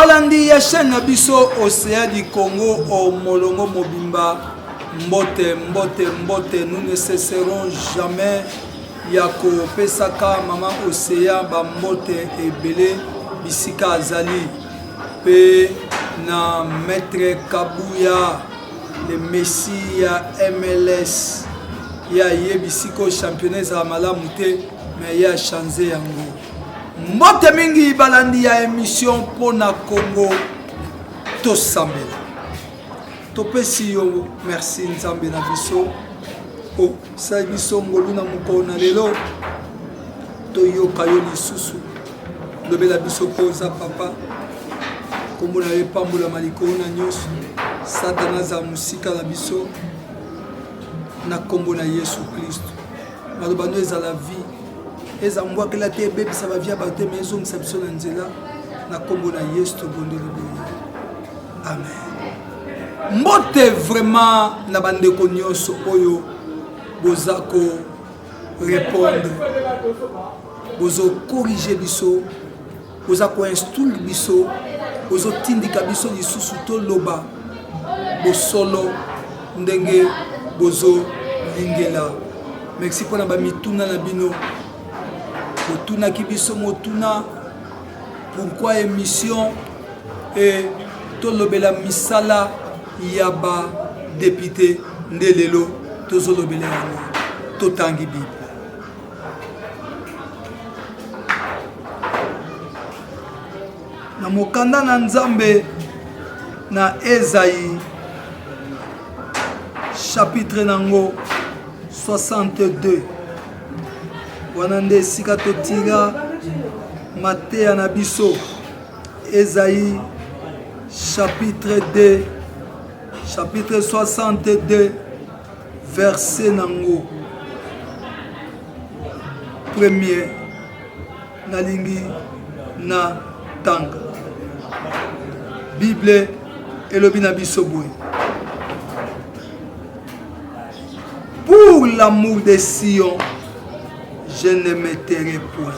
Balandi ya chaîne na biso Océan du Congo au molongo mobimba mbote mbote mbote nous ne cesserons jamais ya kopesaka mama Océan ba mbote ebele bisika azali pe na maître Kabuya le messie ya MLS ye ayebi sikoyo championnat ezala malamu te mais ye achange yango Mbote mingi balandi ya emission mpo na Congo tosambela. Topesi yo merci Nzambe na biso osali biso ngolu na mokolo na lelo toyoka yo lisusu lobela biso mpo oza papa nkombo na yo epambolama likolo na nyonso satana azala mosika na biso na nkombo na yesu kristo maloba no ezala vie eza mbwakela te ebebisa bavie ya bato te ma ezongisa biso na nzela na nkombo na yesu tobondeli boye amen mbote vraiment na bandeko nyonso oyo boza ko répondre bozo corrige biso Oza ko instruire biso, ozo tindika biso lisusu toloba bosolo ndenge bozo lingela. Merci pona ba mituna na bino. Botunaki biso motuna pourquoi émission et tolobela misala ya ba député nde lelo tozolobela yango totangi bible Na mokanda na Nzambe na Ezayi chapitre nango 62 wana nde esika totira mateya na biso Ezayi chapitre 2 chapitre 62 verset nango premier nalingi na tanga bible elobi na biso boye pour l'amour de sion je ne me tairai point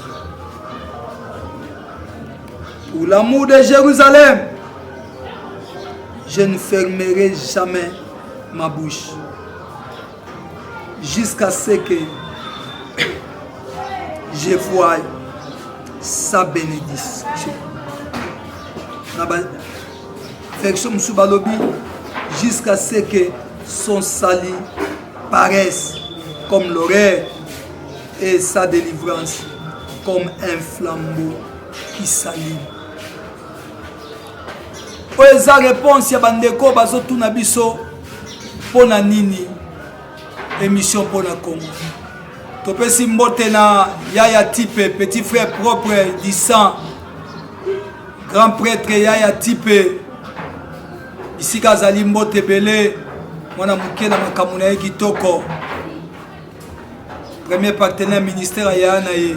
pour l'amour de jérusalem je ne fermerai jamais ma bouche jusqu'à ce que je voie sa bénédiction na ba version mosusu balobi jusqu'à ce que son salut paraisse comme l'horaire et sa délivrance comme un flambeau qui s'allume oyo eza réponse ya bandeko bazotuna biso mpo na nini émission mpo na congo topesi mbote na yaya type petit frère propre du sang grand prêtre yaya type bisika azali mbote ebele mwana moke na makambo na ye kitoko premier partenaire ministère ya yaya na ye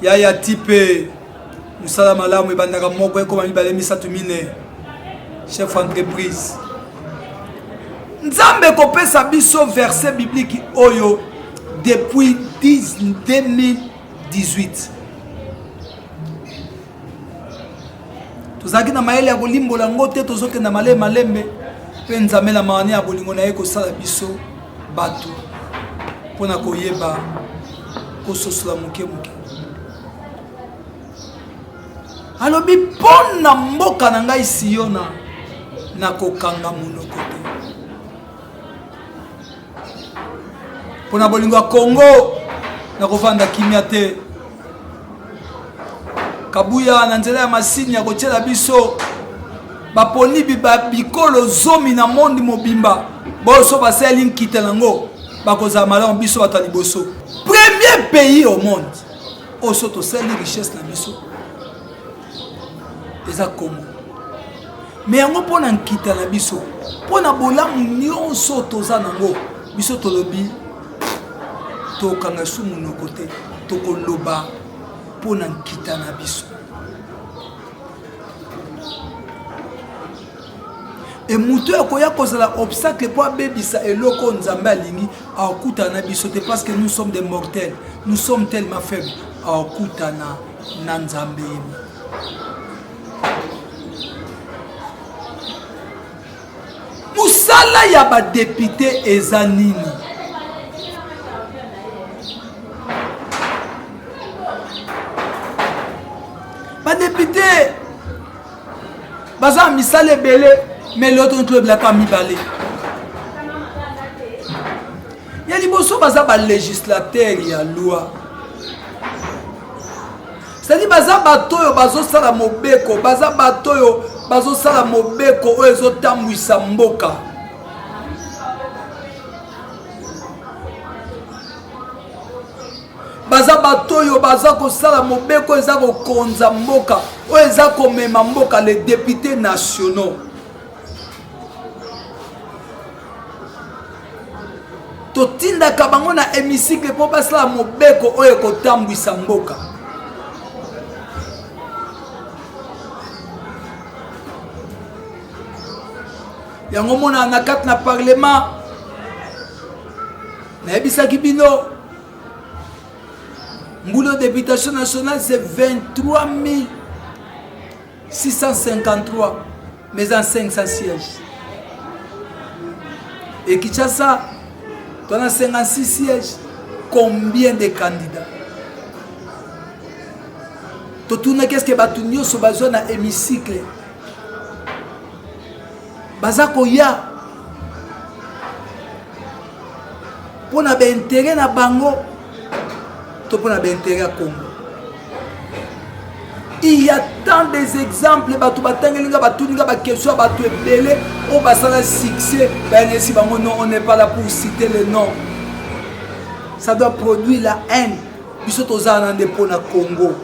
yaya type mosala malamu ebandaka moko ekoma mibale misato mine chef entreprise nzambe kopesa biso verset biblique oyo depuis 2018 tozalaki na mayele ya kolimbola yango te tozokenda malembe malembe mpe nzambe na mawa ya bolingo na ye kosala biso bato mpo na koyeba kososola moke moke Alobi mpo na mboka na ngai Siona, nakokanga monoko te. Mpo na bolingo ya Kongo, nakovanda kimia te. Kabuya na nzela ya masini ya kotiela biso baponi bikolo zomi na mondi mobimba boso basali nkita nango bakozala malamu biso bato ya liboso premier pays au monde oyo so tosali richesse na biso eza congo me yango mpo na nkita na biso mpo na bolamu nyonso toza nango biso tolobi tokanga su monoko te tokoloba mpo na nkita na biso E moto oyo akoya kozala obstacle mpo abebisa eloko oyo Nzambe alingi, akokutana na biso te parce que nous sommes des mortels, nous sommes tellement faibles. Akokutana na Nzambe ye moko. Misala ya badepute eza nini? Badepute baza na misala ebele, me lelo toni tolobelaka mibale. Ya liboso, baza balegislateur ya loi, c'est-à-dire baza bato oyo bazosala mobeko, baza bato oyo bazosala mobeko oyo ezotambwisa mboka. Baza bato oyo baza kosala mobeko eza kokonza mboka, oyo eza komema mboka, les députés nationaux. Totindaka bango na hémicycle mpo basala mobeko oyo ekotambwisa mboka. Yango mona na kati na parlement, nayebisaki bino mbula députation nationale, c'est 23 653, mais en 500 sièges. Et Kinshasa, tu as 56 sièges. Combien de candidats? Totuna, qu'est-ce que bato nyonso bazwa na hémicycle baza koya mpo na baintérêt na bango to mpo na baintérêt ya Congo? Il y a tant des exemples. Bato batangeli nga, batuni nga baquestion ya bato ebele oyo basala succès, bayanesi bango. Non, on n'est pas là pour citer le nom, ça doit produire la haine. Biso tozala na nde mpo na Congo.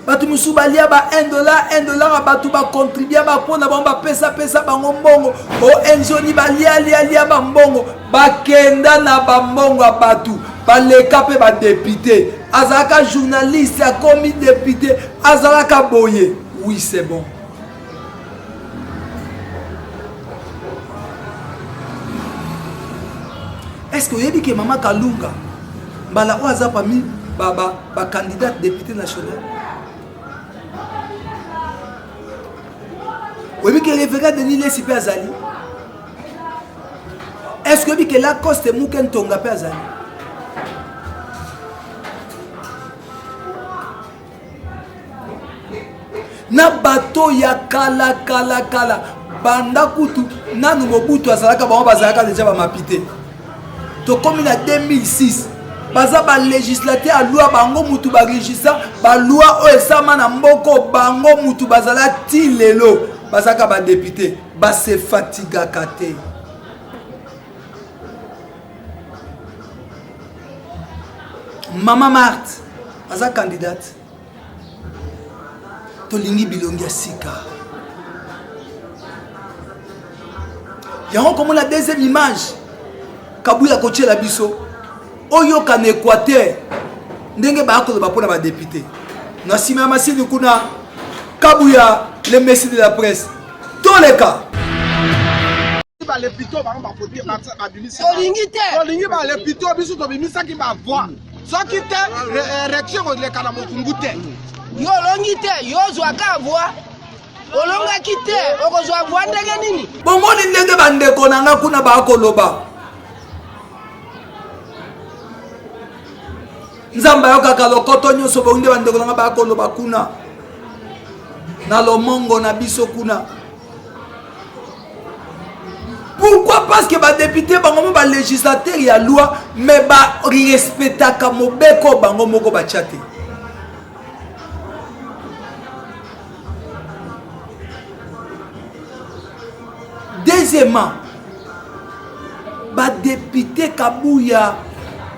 Bato mosusu balia ba 1 dollar, 1 dollar ya bato, bacontribua bapona bango, bapesapesa bango mbongo, ONG oni balialialia bambongo, bakenda na bambongo ya bato, baleka mpe badepute. Azalaka journaliste, akomi député, azalaka boye. Oui, c'est bon. Est ce que oyebi ke mama Kalunga mbala oyo aza parmi bacandidate ba député national? Oyebi ke révérend Denis Lesi mpe azali? Est ce que oyebi ke Lacoste Muke Ntonga mpe azali? Na bato ya kala kala kala, banda kutu nanu Mobutu azalaka, bango bazalaka deja bamapi te. Tokomi na 2006, baza balégislateur ya loi, bango mutu baregisa baloi oyo esama na mboko, bango mutu bazala ti lelo, bazalaka badepute, base fatigaka te. Mama Marthe aza candidate. Tolingi bilongi ya sika. Yango komona deuxième image Kabuya kotiela biso, oyoka na Équateur ndenge baya koloba mpona badepute na nsima ya masini kuna. Kabuya, le messie de la presse, toleka. Balepito bango bakote babimisi. Tolingi te. Tolingi balepito, biso tobimisaki bavoi. Soki te, élection koleka na mokungu te. Yo olongi te, yo ozwaka voi, olongaki te, okozwa voi ndenge nini? Bomoni ndenge bandeko na nga kuna bakoloba. Nzambe ayokaka lokoto nyonso. Bongi nde bandeko na nga bakoloba kuna na lomongo na biso kuna. Pourquoi? Parce que badepute bango mo balégislateur ya loi, mais barespectaka mobeko bango moko batya te. Deuxièmement, badepute Kabuya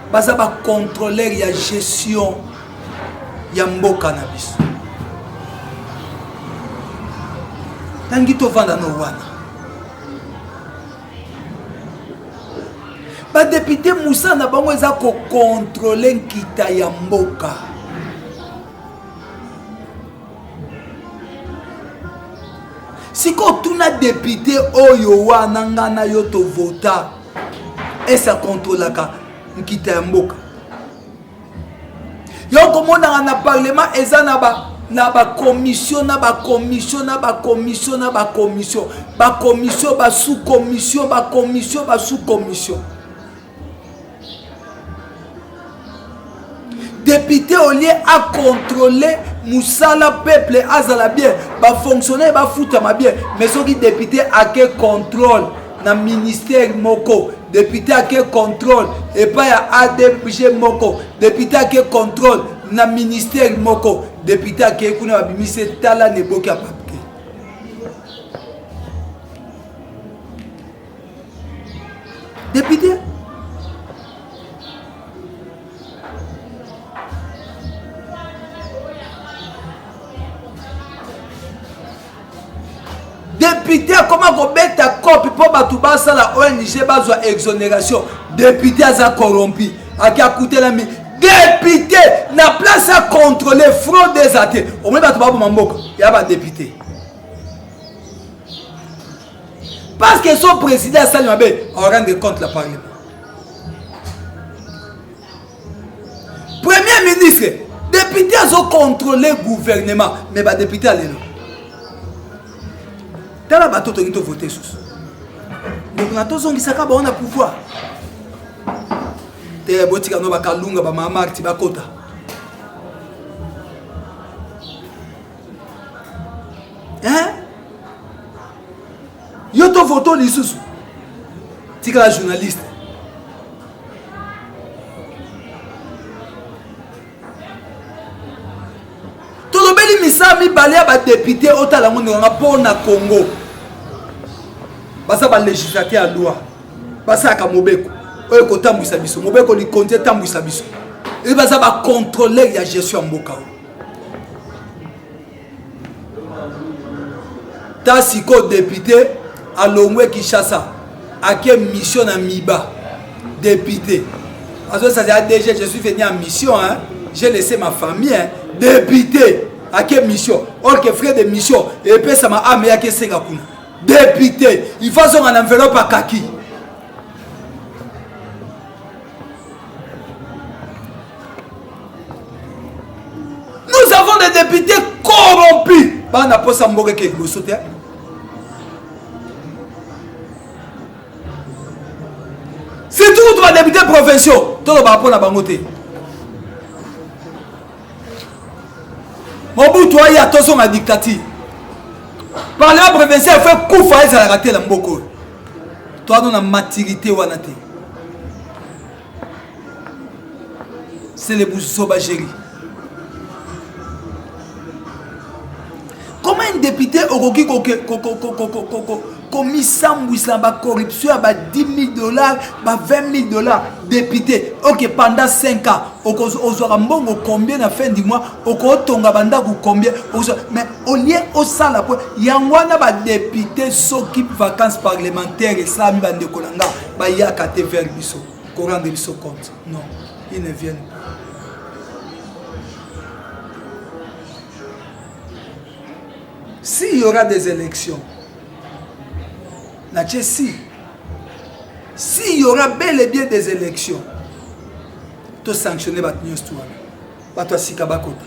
baza bacontrôleur ya gestion ya mboka na biso. Tangi tovanda no wana, badepute mosala na bango eza kokontrole nkita ya mboka. Sikoyo tuna depute oyo wana nga na yo tovota, ese akontrolaka nkita ya mboka? Yo komonaka na parlement eza na ba na bacommission na bacommission na bacommission na bacommission bacommission basous commission bacommission basous commission Député au lieu à contrôler musala peuple azala bien, ba fonctionnaire ba futama bien, mais soki député ake contrôle na ministère moko, député ake contrôle epai ya ADG moko, député ake contrôle na ministère moko, député ake kuna babimisi tala na eboki ya papier. Député Depute akoma kobeta cope mpo bato basala ONG bazwa exoneration. Depute aza corrompu, ake akutelami depute na place ya contrôler fraude eza te. Omoni bato baboma mboka ya ba depute parce que son président asali mabe rendre compte la parlement. Premier ministre, député azo contrôler gouvernement, mais ba député ya lelo. Tala bato tolingi to voter susu. Ndeko na tozongisaka bango na pouvoir. Te botika no bakalunga ba mama Marti bakota. Hein? Yo to voto lisusu. Tikala journaliste. Tolobeli misala mibale ya badepute otala yango ndenge mpo na Congo. Baza ba législateur ya loi. Basalaka mobeko oyo ekotambwisa biso, mobeko likonzi etambwisa biso. E baza ba contrôleur ya gestion ya mboka oyo. Ta siko député alongwe Kinshasa ake mission na Miba député azosala ADG je suis venu en mission hein j'ai laissé ma famille hein député ake mission or que frais de mission epesama ame yake esenga kuna député il faut azonga na enveloppe akaki Nous avons des députés corrompus. Bana posa mboka ke liboso te. Surtout ba députés provinciaux, toloba mpo na bango te. Mobutu aya tozonga dictature. Parlement provincial fait kufa ezalaka te na mboka oyo. Toano na maturité wana te. C'est le buzobagerie. Comment un député okoki komisambwisa ba corruption ya ba 10 000 dollars ba 20 000 dollars député ok pendant 5 ans ozwaka mbongo combien na fin du mois okotonga bandako combien mais au lieu osala po yango wana ba député soki vacances parlementaire esalami bandeko na nga bayaka te vers biso ko rendre biso compte non ils ne viennent pas s'il y aura des élections na tie si s'il y aura bel et bien des élections to sanctionner bato nyonso tu wana bato ya sika bakota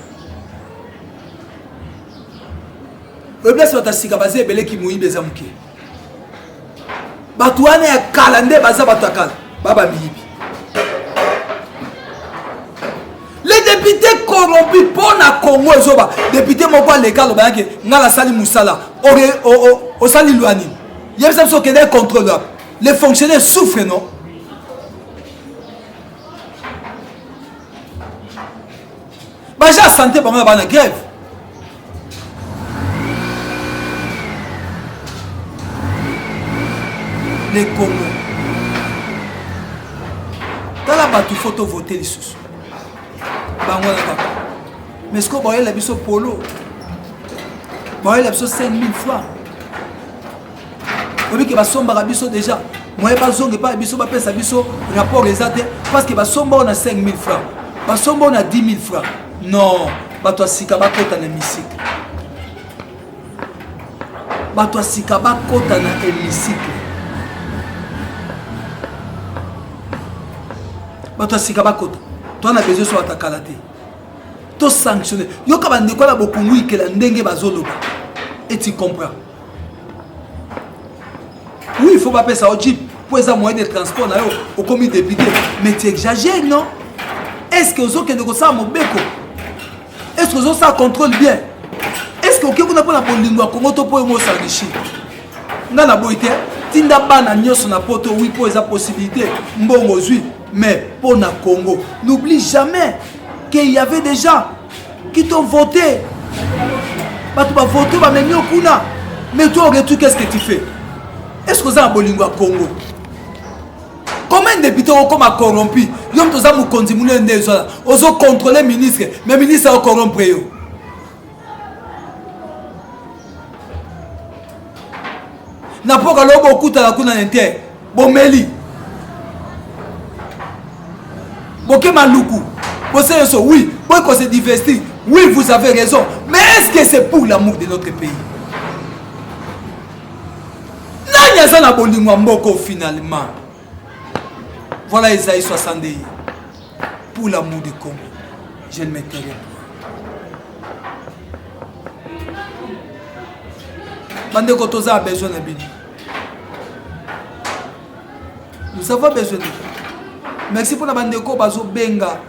oyo place bato ya sika baza ebele kimoyibi eza moke bato wana ya kala nde baza bato ya kala baba miyibi les députés corrompus mpo na congo ezoba député moko aleka aloba yake ngai nasali mosala osali lwa nini yebisa biso okende contrôle wapi les fonctionnaires souffrent non baja ya sante bango na bana grève le congo tala bato fo tovote lisusu bango wana kaka mais sikoyo bayela biso polo bayela biso 5000 francs oyebi ke basombaka biso déjà moye bazonga epai biso bapesa biso rapport eza te parce que basomba oyo na 5000 francs basomba oyo na 10 000 francs non bato ya sika bakota na hémicycle bato ya sika bakota na hémicycle bato ya sika bakota toa na besoin so bato ya kala te. To sanctionner. Yoka bandeko na bokungu ikela ndenge bazoloba. Et tu comprends. Oui, il faut pas pesa au jeep pour eza moyen de transport na yo okomi député mais tu exagères non est-ce que ozokende kosala mobeko est-ce que ozosala contrôle bien est-ce que oke kuna mpona bolingo ya kongo to mpo yo mosangishi nga na boyi te tinda bana nyonso na poto wi mpo eza possibilité mbongo ozwi mais mpo na congo n'oublie jamais qu'il y avait des gens qui t'ont voté bato bavote bamemi yo kuna mais toi au retour qu'est ce que tu fais est ce que oza na bolingo ya congo comment député okoma corrompu yo moto oza mokonzi monene nde ezwana ozocontrôle ministre mais ministre aocorrompre yo na mpoka lobo okutana kuna na inter bomeli boke maluku bosala nyonso oui boye kose divestir oui vous avez raison mais est ce que c'est pour l'amour de notre pays nani aza na bolingo ya mboko finalement voilà Esaïe 62 pour l'amour du Congo je ne me tairai pas bandeko toza na besoin na bino nous avons besoin de vous merci mpona bandeko bazobenga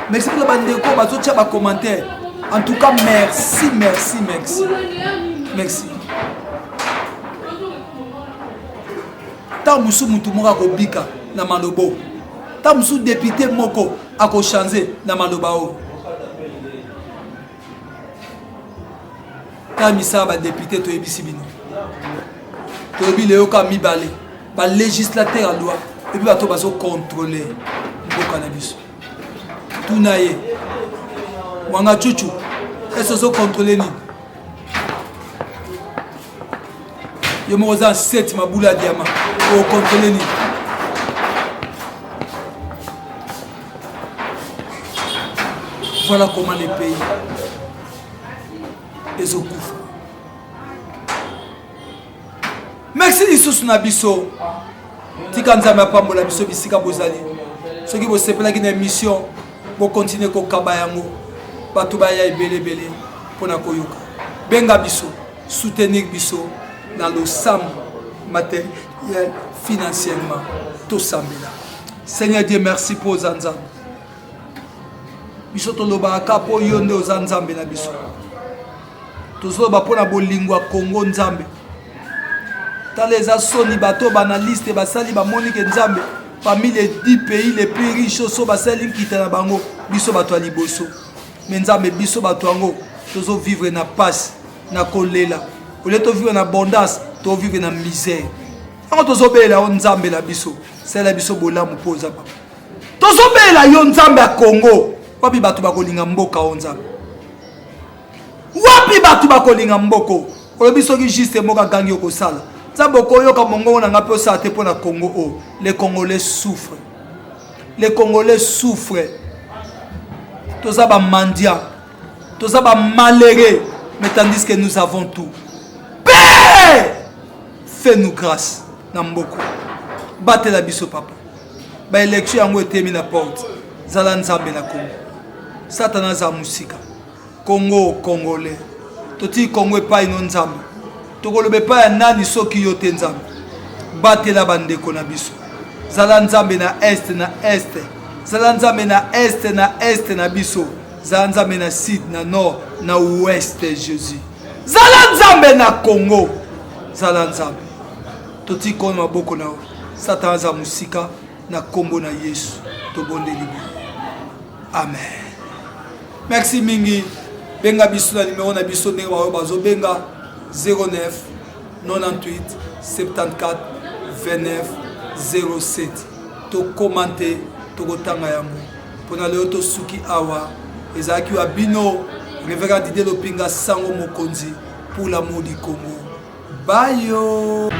merci mpona bandeko bazotia bacommentaire en tout cas merci merci merci merci ntango mosusu motu moko akobika na malobo ntango mosusu depute moko akochange na maloba oyo kaka misala badepute toyebisi bino tolobi leyo kaka mibale balégislateur ya loi epuis bato bazocontrole mboka na biso tuna ye mwanga cucu ese ozocontrole nini yo moko oza 7 mabula ya diama okontrole nini voilà comment le pays ezokufa merci lisusu na biso tika nzambe apambola biso bisika bozali soki bosepelaki na émission bokontinue kokaba yango bato baya ebele ebele mpo na koyoka benga biso soutenir biso na losambo matériel financièrement tosambela seigneur dieu merci mpo oza nzambe biso tolobaka kaka mpo yo nde oza nzambe na biso tozoloba mpo na bolingo ya kongo nzambe tala eza soni bato baanalyste basali bamoni ke nzambe parmi les 10 pays les plus riches oso basali nkita na bango biso bato ya liboso me nzambe biso bato yango tozovivre na pasi na kolela olie tovivre na abondance tovivre na misère yango tozobelela yo nzambe na biso salela biso bolamu mpo oza papa tozobelela yo nzambe ya kongo wapi bato bakolinga mboka o nzambe wapi bato bakolinga mboko olobi soki juste moko agangi okosala nzambe okoyoka mongongo na ngai mpe osala te mpo na congo oyo les congolais souffre les congolais souffre toza bamandia toza bamalheureux mais tandis que nous avons tout père fais nous grâce na mboko batela biso papa baélection yango etemi na porte zala nzambe na congo satana aza mosika Congo congolais totiki Congo epai no Nzambe tokoloba epai ya nani soki yo te Nzambe batela bandeko na biso zala Nzambe na est na est zala Nzambe na est na est na biso zala Nzambe na sud na nord na ouest Jésus zala Nzambe na Congo zala Nzambe totiki Congo na maboko na yo Satan aza mosika na kombo na Yesu tobondeli bino amen Merci mingi. Benga biso na numero na biso ndenge baoyo bazobenga 09 98 74 29 07. Tokomante, tokotanga yango. Mpona lelo tosuki awa. Ezalaki wa bino Reverend Didier Lopinga Sango Mokonzi pour l'amour du Congo. Bayo.